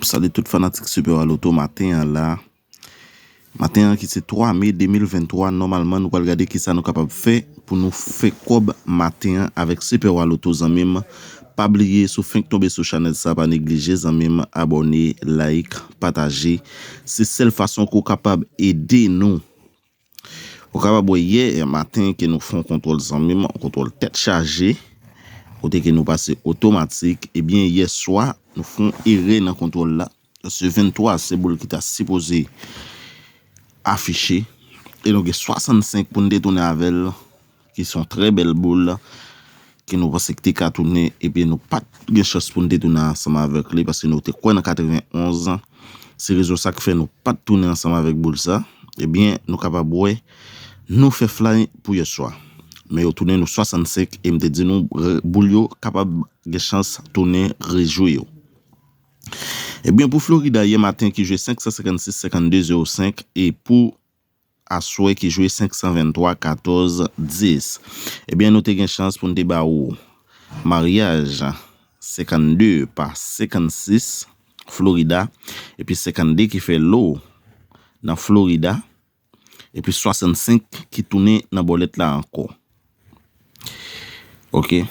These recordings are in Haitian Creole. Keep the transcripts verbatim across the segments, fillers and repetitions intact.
Salye tout fanatik Super Wa Loto maten an la. Maten an ki se twa me de mil venntwa, nòmalman nou pral gade kisa nou kapab fè pou nou fè kòb maten an avèk Super Wa Loto zanmi m. Pa bliye si w fenk tonbe sou chanèl sa, pa neglije zanmi m, abòne, like, pataje. Se sèl fason ke w kapab ede nou. Ou kapab wè yè maten ke nou fè yon kontwòl zanmi m, yon kontwòl tèt chaje, kote ke nou pase otomatik. Ebyen, yè swa, nou fè yon erè nan kontwòl la. Se venntwa, se boul ki ta sipoze afiche. E nou gen swasannsenk pou n te tounen avè l, ki se yon trè bèl boul, ke nou panse ki te ka tounen, epi nou pa t gen chans pou n te tounen ansanm avèk li, paske nou te kwè nan katrevenonz. Se rezon sa k fè nou pa t tounen ansanm avèk boul sa. Ebyen, nou kapab wè, nou fè fly pou yè swa. Men yo tounen nou swasannsenk, e m te di nou, re-, boul yo kapab gen chans tounen rejwe yo. Ebyen, pou Florida, yè maten ki jwe senk san senkannsis, senkannde zewo senk, e pou aswè ki jwe senk san venntwa, katòz dis. Ebyen, nou te gen chans pou n te ba ou maryaj senkannde pa senkannsis, Florida, epi senkannde ki fè lo nan Florida, epi swasannsenk ki tounen nan bòlèt la ankò. Ok.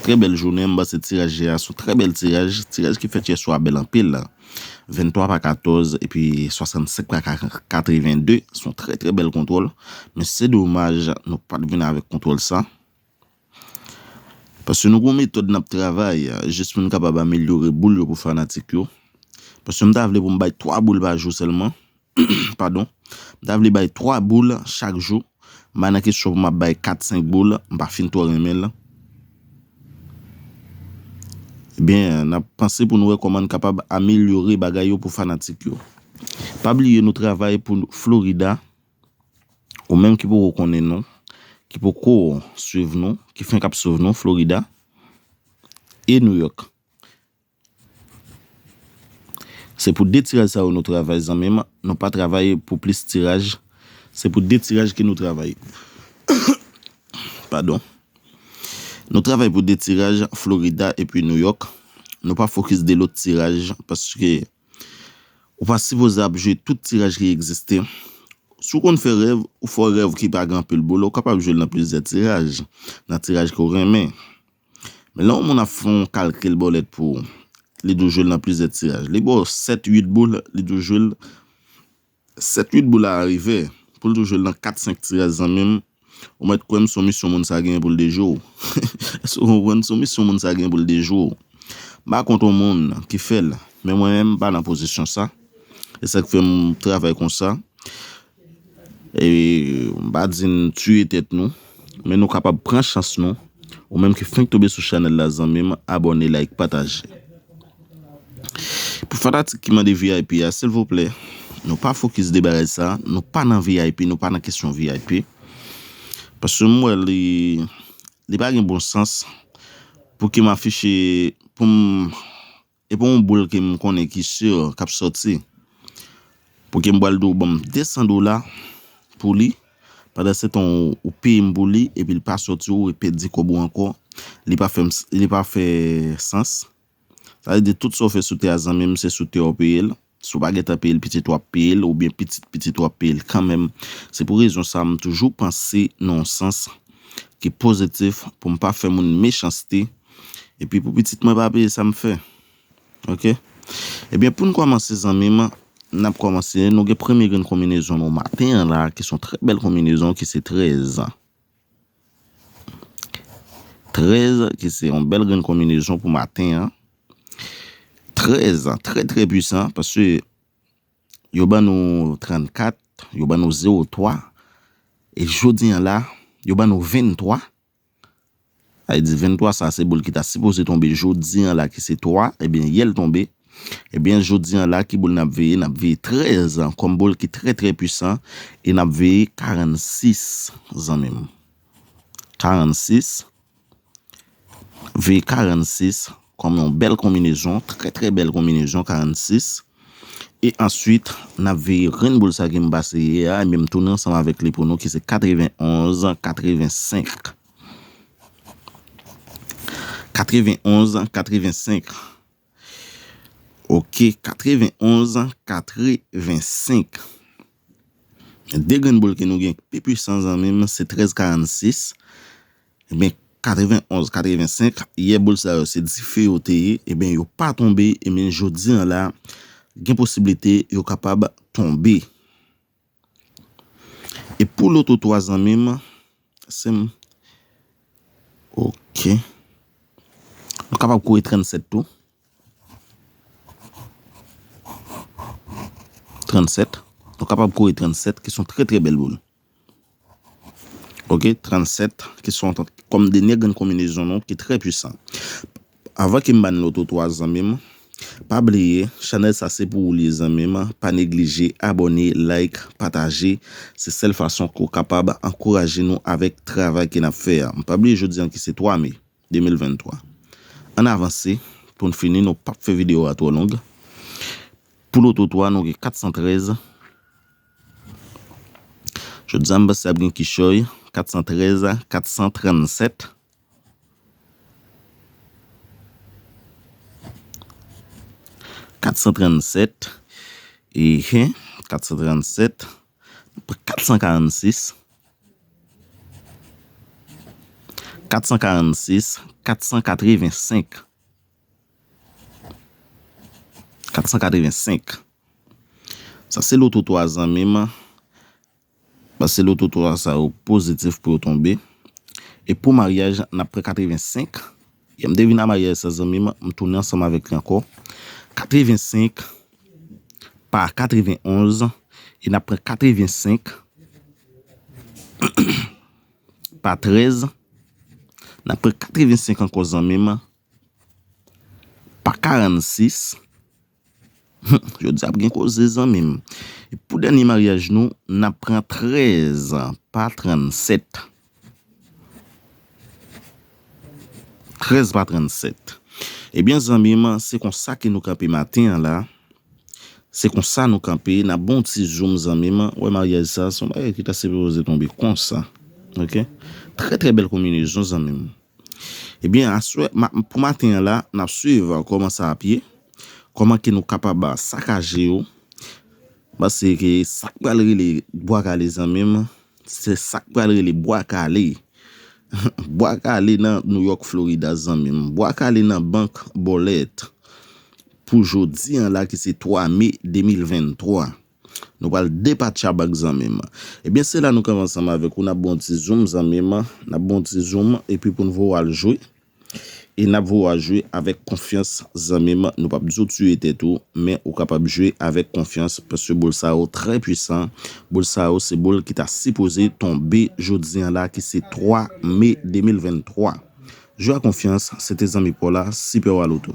Trè bèl jounen, m panse tiraj a se yon trè bèl tiraj. Tiraj ki fèt yè swa bèl anpil. Venntwa pa katòz epi swasannsenk pa ka-, katrevende. Se yon trè, trè bèl kontwòl. Men se domaj, nou pa t vin avèk kontwòl sa. Paske nou gen yon metòd n ap travay, jis pou n kapab amelyore boul yo pou fanatik yo. Paske m ta vle pou m bay twa boul pa jou sèlman. Padon. M ta vle bay twa boul chak jou. M pa nan kesyon pou m ap bay kat, senk boul. M pa fin twò renmen l. Ebyen, n ap panse pou nou wè kòman n kapab amelyore bagay yo pou fanatik yo. Pa bliye nou travay pou Florida. Ou menm ki poko konnen nou, ki poko swiv nou, ki fenk ap swiv nou, Florida e New York. Se pou de tiraj sa yo nou travay, zanmi m. Nou pa travay pou plis tiraj. Se pou de tiraj ke nou travay. Padon. Nou travay pou de tiraj, Florida epi New York. Nou pa fokis de lòt tiraj, paske ou pa sipoze ap jwe tout tiraj ki egziste. Si w konn fè rèv, ou fè rèv ki pa gen anpil boul, ou kapab jwe l nan plizyè tiraj, nan tiraj ke w renmen. Men lè yon moun ap fè yon kalkil bòlèt pou ou, li di w jwe l nan plizyè tiraj. Li ba w sèt, uit boul, li di w jwe l, sèt, uit boul la rive, pou l di w jwe l nan kat, senk tiraj, zanmi m, ou mèt kwè m, se yon misyon moun sa genyen pou l dejwe w. Èske w konprann? Se yon misyon moun sa genyen pou l dejwe w. M pa kont yon moun ki fè l, men mwen menm, m pa nan pozisyon sa. E sa k fè m travay konsa. E m pa di n tiye tèt nou, men nou kapab pran chans nou. Ou menm ki fenk tonbe sou chanèl la, zanmi m, abòne, like, pataje. Pou fanatik ki mande V I P a, silvouplè, nou pa fokis de bagay sa. Nou pa nan V I P, nou pa nan kesyon V I P. Paske m wè li, li pa gen bon sans pou ke m afiche, pou m, e pou yon boul ke m konnen ki si k ap sòti, pou ke m pral di w ban m de san dola pou li, pandan se tan ou, ou peye m pou li, epi l pa sòti, ou pèdi kòb ou ankò, li pa fè m, li pa fè sans. Sa vle di tout sa w fè sou tè a, zanmi m, se sou tè a w peye l. Si w pa gentan peye l, pitit ou ap peye l, oubyen pitit pitit ou ap peye l kanmenm. Se pou rezon sa a, m toujou panse nan yon sans ki pozitif pou m pa fè moun mechanste. Epi pou pitit mwen pa peye sa m fè. Ok? Ebyen, pou n kòmanse, zanmi m, n ap kòmanse. Nou gen premye grenn konbinezon nou maten an la, ki se yon trè bèl konbinezon, ki se trèz. Trèz, ki se yon bèl grenn konbinezon pou maten an. Trèz, trè, trè pwisan, paske yo ban nou trannkat, yo ban nou zewo twa, e jodi an la, yo ban nou venntwa. Sa vle di venntwa sa, se boul ki ta sipoze tonbe jodi an la, ki se twa, ebyen, yè l tonbe. Ebyen, jodi an la, ki boul n ap veye? N ap veye trèz kòm boul ki trè, trè pwisan, e n ap veye karannsis, zanmi m. Karannsis, veye karannsis kòm yon bèl konbinezon, trè, trè bèl konbinezon, karannsis. E answit, n ap veye grenn boul sa ke m pase yè a, ebyen, m tounen ansanm avèk li pou nou, ki se katrevenonz, katrevensenk. Katrevenonz, katrevensenk. Ok, Ok, katrevenonz katrevensenk. De grenn boul ke nou gen pi pwisan, zanmi m, se trèz karannsis. Ebyen, katrevenonz katrevensenk, yè boul sa yo se dife yo te ye, ebyen, yo pa tonbe, ebyen, jodi an la, gen posiblite yo kapab tonbe. E pou loto twa, zanmi m, se m. Ok. Nou kapab kore trannsèt tou. Trannsèt. Nou kapab kore trannsèt, ki se yon trè, trè bèl boul. Ok, trannsèt, ki se yon, kòm dènyè grenn konbinezon nou, ki trè pwisan. Avan ke m ba n loto twa, zanmi m, pa bliye, chanèl sa se pou ou li, zanmi m. Pa neglije abòne, like, pataje. Se sèl fason ke w kapab ankouraje nou avèk travay ke n ap fè a. Pa bliye jodi an ki se twa me de mil venntwa. Ann avanse, pou n fini, nou p ap fè videyo a twò long. Pou loto twa, nou gen katsantrèz. Jodi a, m panse ap gen kichòy. Katsantrèz, katsantrannsenk. Katsantrannsenk. Ehe, katsantrannsenk. Katsankarannsis. Katsankarannsis, katsankatrevensenk. Katsankatrevensenk. Sa se loto twa, zanmi m. Paske loto twa sa yo pozitif pou yo tonbe. E pou maryaj, n ap pran katrevensenk. E m te vin a maryaj sa, zanmi m, m tounen ansanm avèk li ankò. Katrevensenk pa katrevenonz, e n ap pran katrevensenk pa trèz, n ap pran katrevensenk ankò, zanmi m, pa karannsis. Jodi ap gen koze, zanmi m. E pou dènye maryaj nou, n ap pran trèz pa trannsèt. Trèz pa trannsèt. Ebyen, zanmi m, se konsa ke nou kanpe maten an la. Se konsa nou kanpe, n ap ba w ti zoom, zanmi m. Wè, maryaj sa, se yon bagay ki ta sipoze tonbe konsa. Ok? Trè, trè bèl konbinezon, zanmi m. Ebyen, aswè, ma-, pou maten an la, n ap swiv kòman sa ap ye, kòman ke nou kapab sakaje yo. Paske sa k pral rele bwa kale, zanmi m, se sa k pral rele bwa kale. Bwa kale nan New York, Florida, zanmi m. Bwa kale nan bank bòlèt. Pou jodi an la, ki se twa me de mil venntwa. Nou pral depatcha bank, zanmi m. Ebyen, se la nou kanpe ansanm avèk ou, n ap ba w ti zoom, zanmi m. N ap ba w ti zoom, epi pou n voye w al jwe. E n ap voye w al jwe avèk konfyans, zanmi m. Nou p ap di w tiye tèt ou, men ou kapab jwe avèk konfyans, paske boul sa yo trè pwisan. Boul sa yo se boul ki ta sipoze tonbe jodi an la, ki se twa me de mil venntwa. Jwe ak konfyans, se te zanmi pa w la, Sipè Waloto.